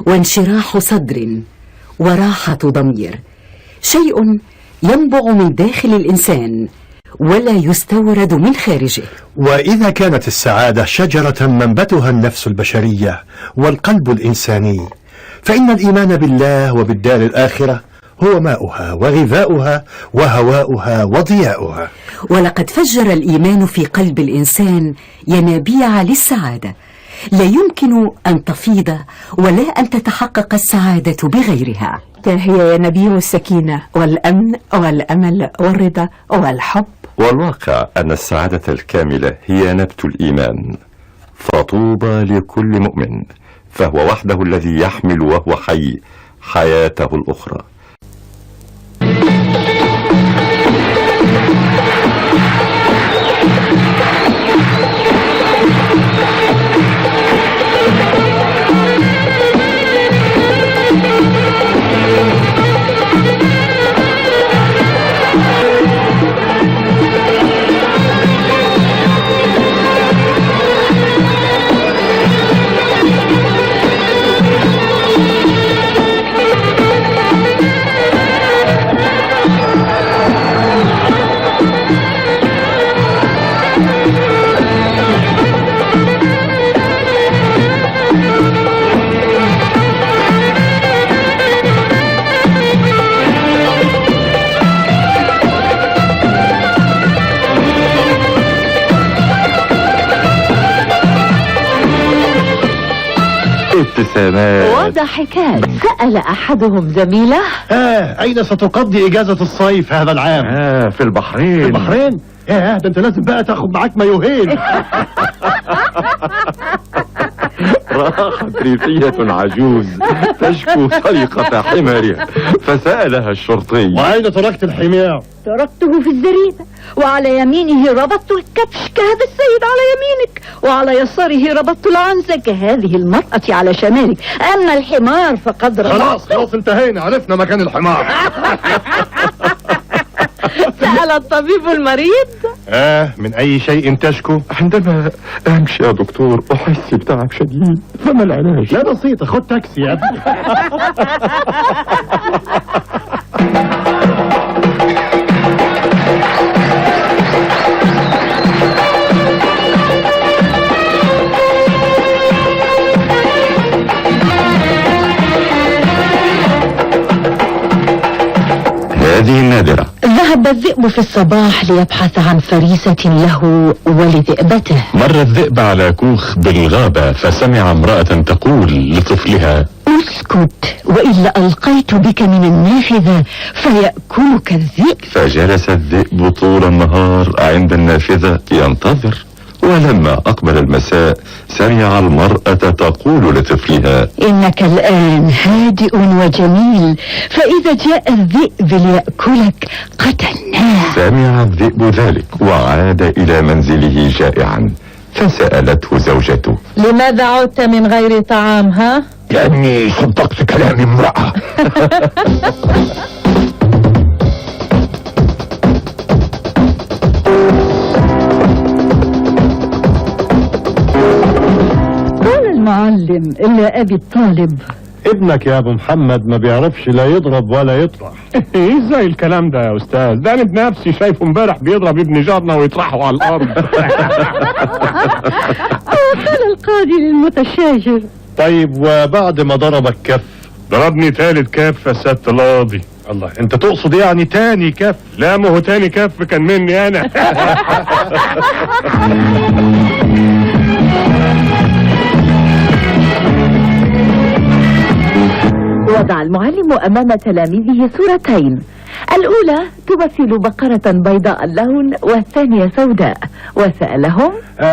وانشراح صدر وراحة ضمير، شيء ينبع من داخل الإنسان ولا يستورد من خارجه. وإذا كانت السعادة شجرة منبتها النفس البشرية والقلب الإنساني، فإن الإيمان بالله وبالدار الآخرة هو ماؤها وغذاؤها وهواؤها وضياؤها. ولقد فجر الإيمان في قلب الإنسان ينابيع للسعادة، لا يمكن أن تفيض ولا أن تتحقق السعادة بغيرها. هي ينابيع السكينة والأمن والأمل والرضا والحب. والواقع أن السعادة الكاملة هي نبت الإيمان، فطوبى لكل مؤمن، فهو وحده الذي يحمل وهو حي حياته الأخرى. وابتسامات وضحكات. سأل أحدهم زميله: أين ستقضي إجازة الصيف هذا العام؟ في البحرين. في البحرين؟ ده أنت لازم بقى تاخد معاك مايوهين. راحت ريفية عجوز تشكو سرقة حمارها فسألها الشرطي: وأين تركت الحمار؟ تركته في الزريبة، وعلى يمينه ربطت الكبش كهذا السيد على يمينك، وعلى يساره ربطت العنزة كهذه المرأة على شمالك، أما الحمار فقد ربطت. خلاص انتهينا، عرفنا مكان الحمار. سأل الطبيب المريض: من أي شيء تشكو؟ عندما أمشي يا دكتور أحس بتعب شديد، فما العلاج؟ لا بسيطة، خد تاكسي يا ابني. هذه النادرة. ذهب الذئب في الصباح ليبحث عن فريسة له ولذئبته. مر الذئب على كوخ بالغابة فسمع امرأة تقول لطفلها: اسكت وإلا ألقيت بك من النافذة فيأكلك الذئب. فجلس الذئب طول النهار عند النافذة ينتظر، ولما أقبل المساء سمع المرأة تقول لطفلها: إنك الآن هادئ وجميل، فإذا جاء الذئب ليأكلك قتلناه. سمع الذئب ذلك وعاد إلى منزله جائعا، فسألته زوجته: لماذا عدت من غير طعام ها؟ لأني صدقت كلام امرأة. المعلم إلا أبي الطالب: ابنك يا ابو محمد ما بيعرفش لا يضرب ولا يطرح. ازاي الكلام ده يا استاذ؟ ده انا بنفسي شايفه امبارح بيضرب ابن جارنا ويطرحه على الارض. قال القاضي للمتشاجر: طيب وبعد ما ضربك كف؟ ضربني تالت كف يا سيادة القاضي. الله، انت تقصد يعني تاني كف؟ لا، ما هو تاني كف كان مني انا. وضع المعلم أمام تلاميذه صورتين، الأولى تمثل بقرة بيضاء اللون والثانية سوداء، وسألهم: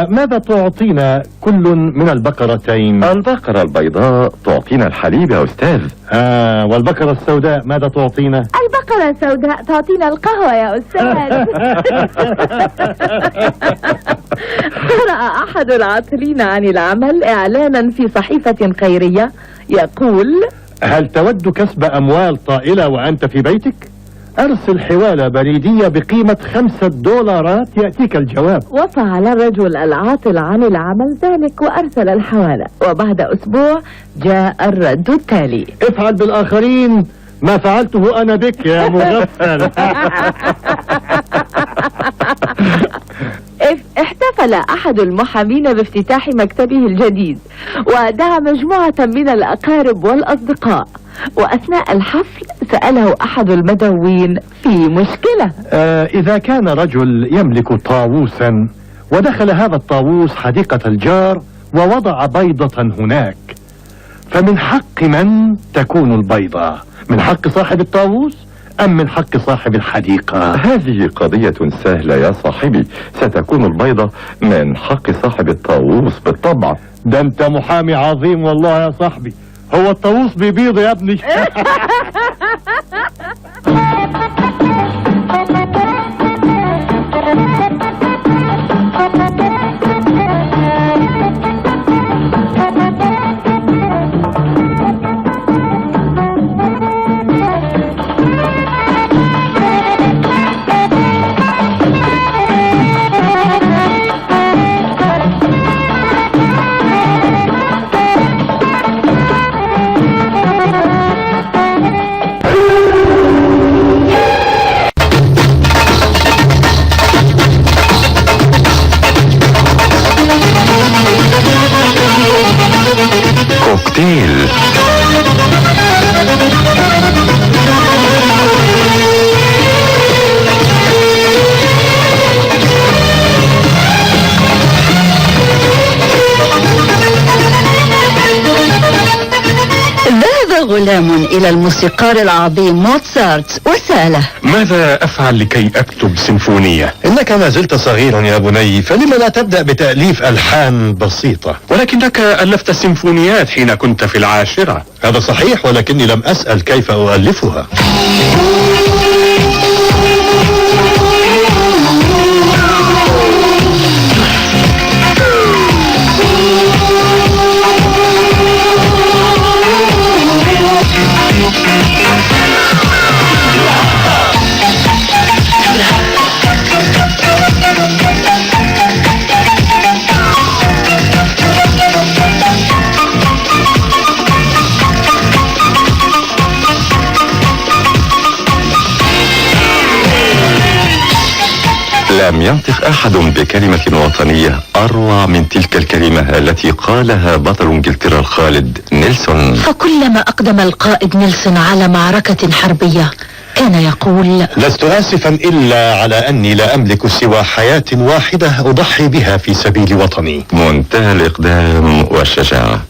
ماذا تعطينا كل من البقرتين؟ البقرة البيضاء تعطينا الحليب يا أستاذ. والبقرة السوداء ماذا تعطينا؟ البقرة السوداء تعطينا القهوة يا أستاذ. قرأ أحد العاطلين عن العمل إعلانا في صحيفة خيرية يقول: هل تود كسب أموال طائلة وأنت في بيتك؟ أرسل حوالة بريدية بقيمة $5 يأتيك الجواب. وفعل الرجل العاطل عن العمل ذلك وأرسل الحوالة، وبعد أسبوع جاء الرد التالي: افعل بالآخرين ما فعلته أنا بك يا مغفل. احتفل أحد المحامين بافتتاح مكتبه الجديد، ودعا مجموعة من الأقارب والأصدقاء، وأثناء الحفل سأله أحد المدعوين في مشكلة. إذا كان رجل يملك طاووسا ودخل هذا الطاووس حديقة الجار ووضع بيضة هناك، فمن حق من تكون البيضة؟ من حق صاحب الطاووس أم من حق صاحب الحديقة؟ هذه قضية سهلة يا صاحبي، ستكون البيضة من حق صاحب الطاووس بالطبع. ده انت محامي عظيم والله يا صاحبي. هو الطاووس بيبيض يا ابني؟ كوكتيل. جاء غلام إلى الموسيقار العظيم موتسارت وسأله: ماذا أفعل لكي أكتب سيمفونية؟ إنك ما زلت صغيرا يا بني، فلما لا تبدأ بتأليف ألحان بسيطة؟ ولكنك ألفت سيمفونيات حين كنت في العاشرة. هذا صحيح، ولكني لم أسأل كيف أؤلفها. لم ينطق أحد بكلمة وطنية أروع من تلك الكلمة التي قالها بطل إنجلترا الخالد نيلسون. فكلما أقدم القائد نيلسون على معركة حربية كان يقول: لست آسفا إلا على أني لا أملك سوى حياة واحدة أضحي بها في سبيل وطني. منتهى الإقدام والشجاعة.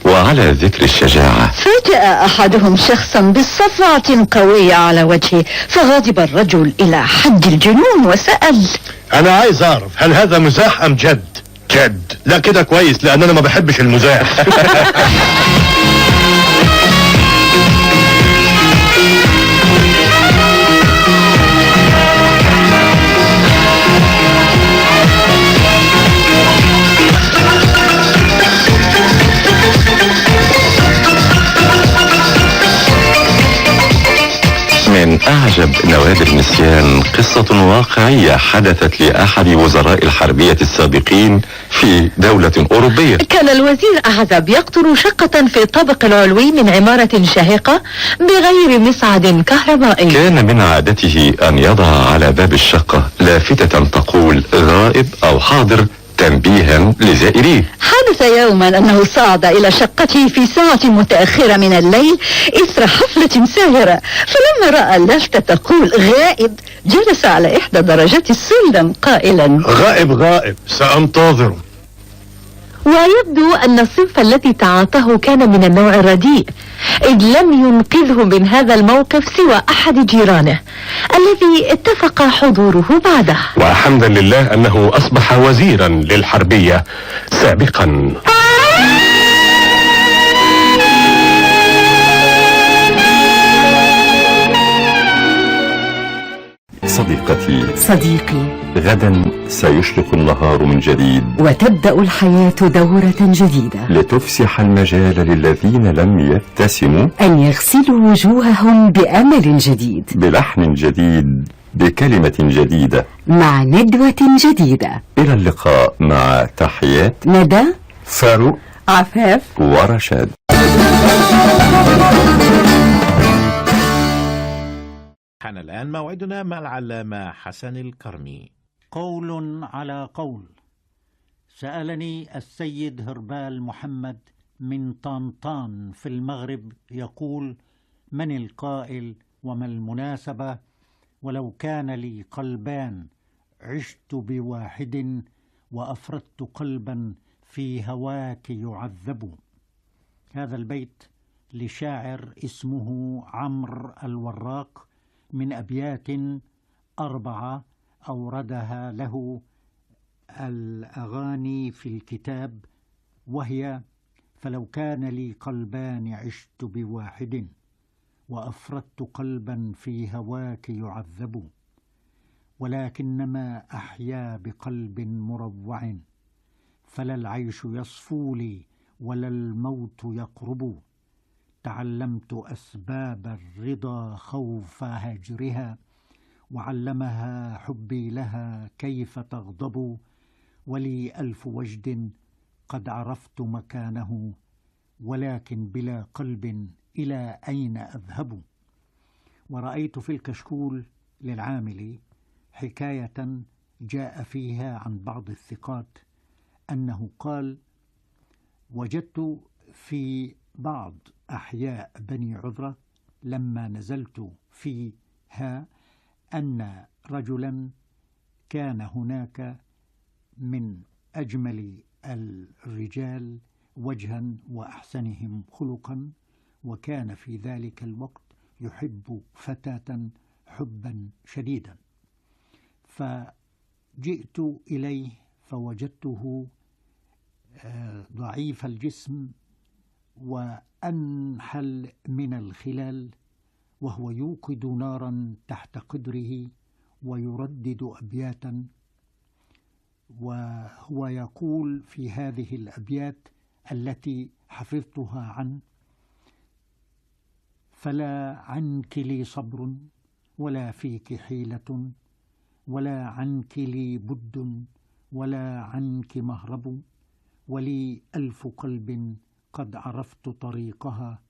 وعلى ذكر الشجاعة، فجاء أحدهم شخصا بصفعة قوية على وجهه، فغضب الرجل إلى حد الجنون وسأل: أنا عايز أعرف، هل هذا مزاح أم جد؟ جد. لا كده كويس، لأن أنا ما بحبش المزاح. من أعجب نوادر النسيان قصة واقعية حدثت لأحد وزراء الحربية السابقين في دولة أوروبية. كان الوزير أعزب يقطر شقة في الطابق العلوي من عمارة شاهقة بغير مصعد كهربائي. كان من عادته أن يضع على باب الشقة لافتة تقول غائب أو حاضر تنبيها لزائريه. حدث يوما أنه صعد إلى شقته في ساعة متأخرة من الليل إثر حفلة ساهرة، فلما رأى اللافتة تقول غائب جلس على إحدى درجات السلم قائلا: غائب غائب، سأنتظر. ويبدو أن الصنف الذي تعاطاه كان من النوع الرديء، إذ لم ينقذه من هذا الموقف سوى أحد جيرانه الذي اتفق حضوره بعده. وحمدا لله أنه أصبح وزيرا للحربية سابقا. صديقي، غدا سيشرق النهار من جديد، وتبدأ الحياة دورة جديدة، لتفسح المجال للذين لم يبتسموا أن يغسلوا وجوههم بأمل جديد، بلحن جديد، بكلمة جديدة، مع ندوة جديدة. إلى اللقاء، مع تحيات ندى، فاروق، عفاف ورشاد. حان الآن موعدنا مع العلامة حسن الكرمي. قول على قول. سألني السيد هربال محمد من طنطان في المغرب يقول: من القائل وما المناسبة؟ ولو كان لي قلبان عشت بواحد، وأفردت قلبا في هواك يعذب. هذا البيت لشاعر اسمه عمرو الوراق، من أبيات 4 أوردها له الأغاني في الكتاب، وهي: فلو كان لي قلبان عشت بواحد، وأفردت قلبا في هواك يعذب، ولكنما أحيا بقلب مروع، فلا العيش يصفو لي ولا الموت يقرب. تعلمت أسباب الرضا خوف هجرها، وعلمها حبي لها كيف تغضب. ولي 1000 وجد قد عرفت مكانه، ولكن بلا قلب إلى أين أذهب. ورأيت في الكشكول للعاملي حكاية جاء فيها عن بعض الثقات أنه قال: وجدت في بعض أحياء بني عذرة لما نزلت فيها أن رجلا كان هناك من أجمل الرجال وجها وأحسنهم خلقا، وكان في ذلك الوقت يحب فتاة حبا شديدا، فجئت إليه فوجدته ضعيف الجسم وأنحل من الخلال، وهو يوقد نارا تحت قدره ويردد أبياتا، وهو يقول في هذه الأبيات التي حفظتها عنه: فلا عنك لي صبر ولا فيك حيلة، ولا عنك لي بد ولا عنك مهرب، ولي ألف قلب قد عرفت طريقها،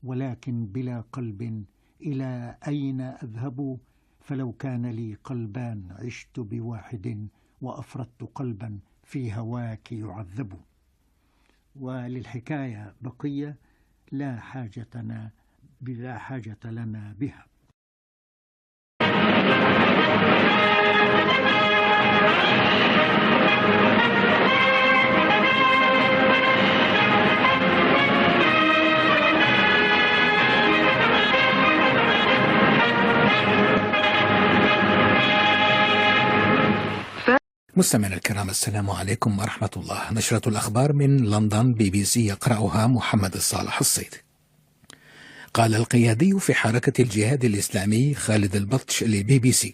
ولكن بلا قلب إلى أين أذهب؟ فلو كان لي قلبان عشت بواحد، وأفردت قلبا في هواك يعذب. وللحكاية بقية لا حاجة لنا بها. مستمعينا الكرام، السلام عليكم ورحمة الله. نشرة الأخبار من لندن BBC يقرأها محمد الصالح الصيد. قال القيادي في حركة الجهاد الإسلامي خالد البطش لBBC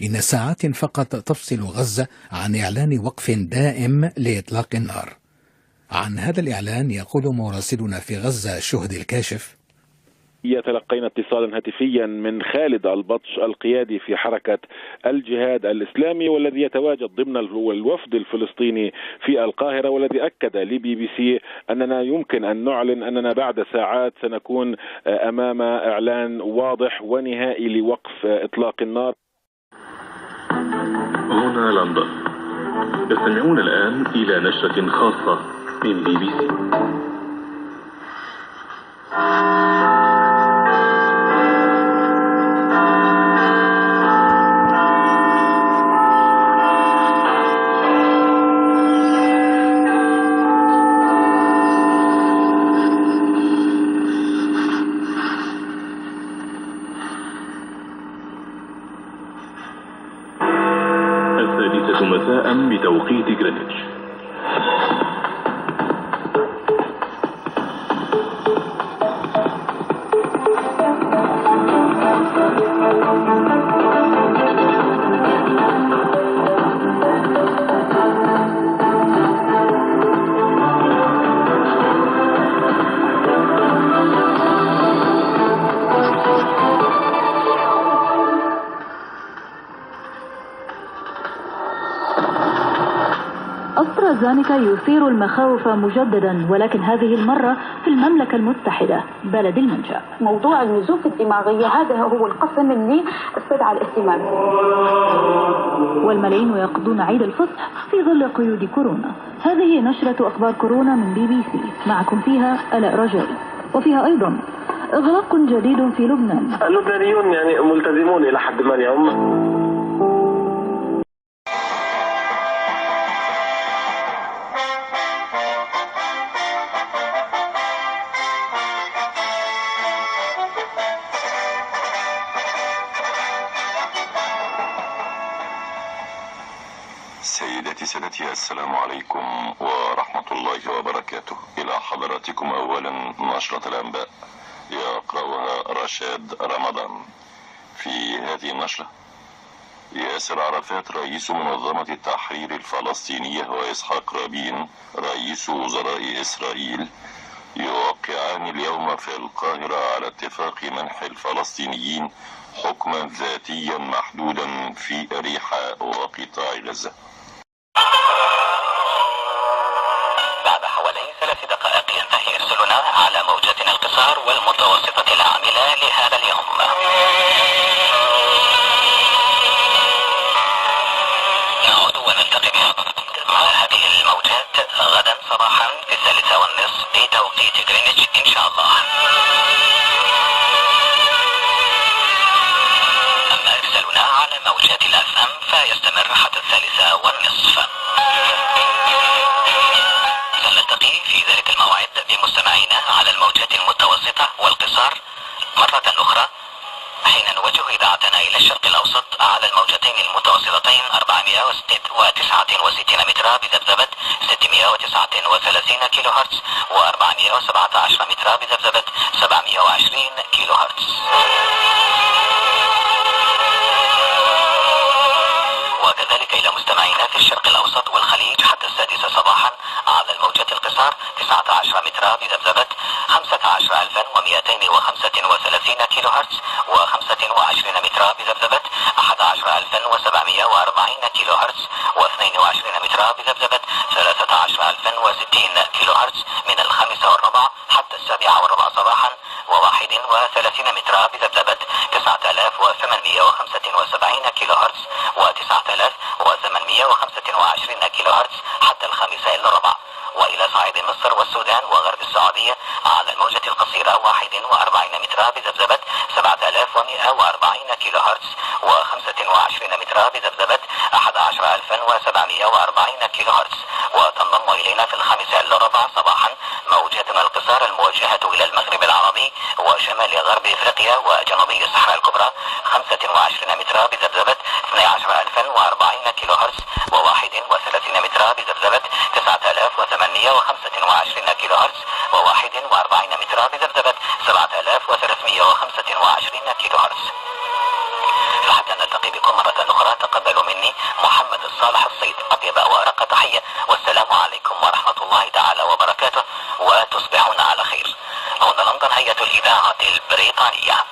إن ساعات فقط تفصل غزة عن إعلان وقف دائم لإطلاق النار. عن هذا الإعلان يقول مراسلنا في غزة شهد الكاشف: تلقينا اتصالا هاتفيا من خالد البطش القيادي في حركة الجهاد الإسلامي، والذي يتواجد ضمن الوفد الفلسطيني في القاهرة، والذي أكد لBBC أننا يمكن أن نعلن أننا بعد ساعات سنكون أمام إعلان واضح ونهائي لوقف إطلاق النار. هنا لندن، يستمعون الآن إلى نشرة خاصة من BBC. مساء بتوقيت جرينتش. أسترازينيكا يثير المخاوف مجددا، ولكن هذه المرة في المملكة المتحدة بلد المنشأ. موضوع النزوف الدماغية هذا هو القسم اللي استدعى الاهتمام، والملايين يقضون عيد الفصح في ظل قيود كورونا. هذه نشرة أخبار كورونا من BBC، معكم فيها آلاء رجائي، وفيها أيضا إغلاق جديد في لبنان. اللبنانيون ملتزمون إلى حد ما اليوم. سيداتي سادتي، السلام عليكم ورحمة الله وبركاته. إلى حضراتكم أولا نشرة الأنباء يقرأها رشاد رمضان. في هذه النشرة: ياسر عرفات رئيس منظمة التحرير الفلسطينية وإسحاق رابين رئيس وزراء إسرائيل يوقعان اليوم في القاهرة على اتفاق منح الفلسطينيين حكما ذاتيا محدودا في أريحة وقطاع غزة. بعد حوالي 3 دقائق ينتهي إرسالنا على موجاتنا القصار والمتوسطة العاملة لهذا اليوم. نعود ونلتقي مع هذه الموجات غدا صباحا في 3:30 بتوقيت غرينتش إن شاء الله. أما إرسالنا على موجات الFM فيستمر حتى 3:30. سنلتقي في ذلك الموعد بمستمعينا على الموجات المتوسطة المتوسطة والقصار. مرة أخرى حين نوجه إذاعتنا إلى الشرق الأوسط على الموجتين المتوسطتين 469 مترا بذبذبة 639 كيلو هرتز و417 مترا بذبذبة 720 كيلو هرتز. وكذلك إلى مستمعينا في الشرق الأوسط والخليج حتى 6 صباحا على الموجة القصار 19 مترا بذبذبة 15235 كيلو هرتز و25 مترا بذبذبة 11740 كيلو هرتز و22 مترا بذبذبة 13060 كيلو هرتز من 5:15 حتى 7:15 صباحا و31 مترا بذبذبة 9875 كيلو هرتز و9825 كيلو هرتز حتى 5:15. وإلى صعيد مصر والسودان وغرب السعودية على الموجة القصيرة 41 مترا بذبذبة 7140 كيلو هرتز و25 مترا بذبذبة 11740 كيلو هرتز. وتنضم إلينا في 5:15 صباحا موجتنا القصار الموجهة إلى المغرب العربي وشمال غرب إفريقيا وجنوبي الصحراء الكبرى 25 مترا بذبذبة 12040 كيلو هرتز و31 مترا بذبذبة 9825 كيلو هرتز و41 مترا بذبذبة 7325 كيلو هرتز. فحتى نلتقي بكم مرة أخرى تقبلوا مني محمد الصالح الصيد أطيب وأرق تحية، والسلام عليكم ورحمة الله تعالى وبركاته، وتصبحون على خير. هنا لندن، هيئة الإذاعة البريطانية.